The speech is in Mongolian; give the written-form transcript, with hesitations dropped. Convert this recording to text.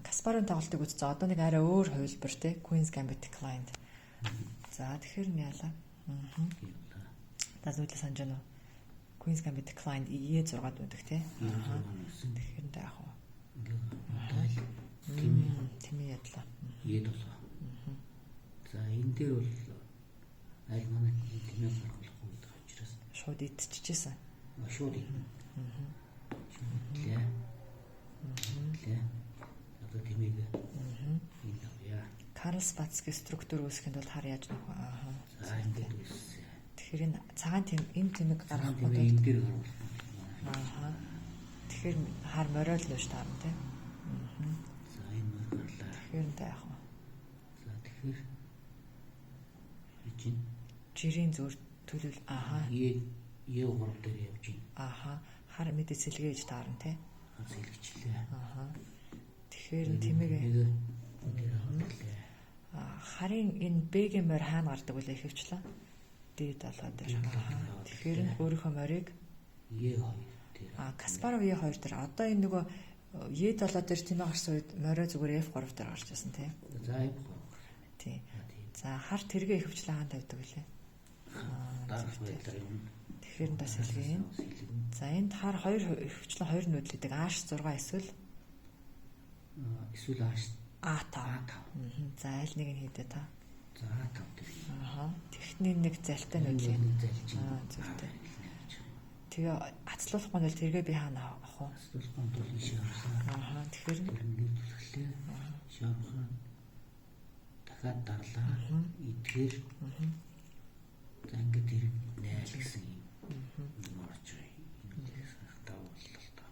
Каспаровын тоглолтыг үзсэн. Одоо нэг арай өөр хувилбар те, Queen's Gambit Declined. За, тэгэхээр нь яалаа. За, зүйлээ санаж байна уу? Queen's Gambit Declined E6 нүдэх те. Тэгэхээр нь яах вэ? Тэмээ ядлаа. E7. За, энэ дээр бол аль манай тэмээ гарах болохгүй гэдэг учраас шууд идчихсэн. Шууд идэнэ. Шууд идлээ. Идлээ. Одоо тэмээг энд авъя. Карлсбадский структур үүсгэхэд бол хар яаж нөх вэ? Аа. За, ингээд үүссэн. Тэгэхээр энэ цагаан тэм энэ тэмэг гаргах тэмээ энэ дээр гарах. Аа. Тэгэхээр хар мориол нүүж таарна тий. За, энэ морь гарлаа. Тэгэхээр энэ яах вэ? За, тэгэхээр хийж жирийн зөөр төлөв аа. Е3 дээр явж байна. Ааха. Хар мэдээ сэлгээж таарна тий. Хар сэлгэчлээ. Ааха. Тэгэхээр тэмээг дээр авлаа. Харын энэ Б-гийн морь хаана гардаг вүлээ ихэвчлэн? D7 дээр. Тэгэхээр өөрийнхөө морийг Е2 дээр. Каспаров Е2 дээр. Одоо энэ нөгөө Е7 дээр тэмээ гарсан үед морио зүгээр F3 дээр гарч ирсэн тий. За, F3. Тий. За, хар тэргээ ихэвчлэн хаана тавьдаг вүлээ? Дарах байдлаар юм. Тэгэхээр нь бас сэлгэн. За, энд хар хоёр ихэвчлэн хоёр нүүдэл идэг. H6 эсвэл эсвэл H A5. A5. За, аль нэг нь хийдэ та? За, A5 дээр. Аа. Тэгхний нэг залтай нүүдэл. Нэг залж. Аа, зүйтэй. Тэгээ ацлуулахгүй нь бол тэргээ би хаана авах вэ? Ацлуулахгүй бол ийшээ авсан. Аа. Тэгэхээр тэр ингээд түлхлээ. Шавхан дахиад дарлаа. Идэхээр за, ингээд тэр найл гэсэн юм орж байгаа. Энэ дав боллоо л доо.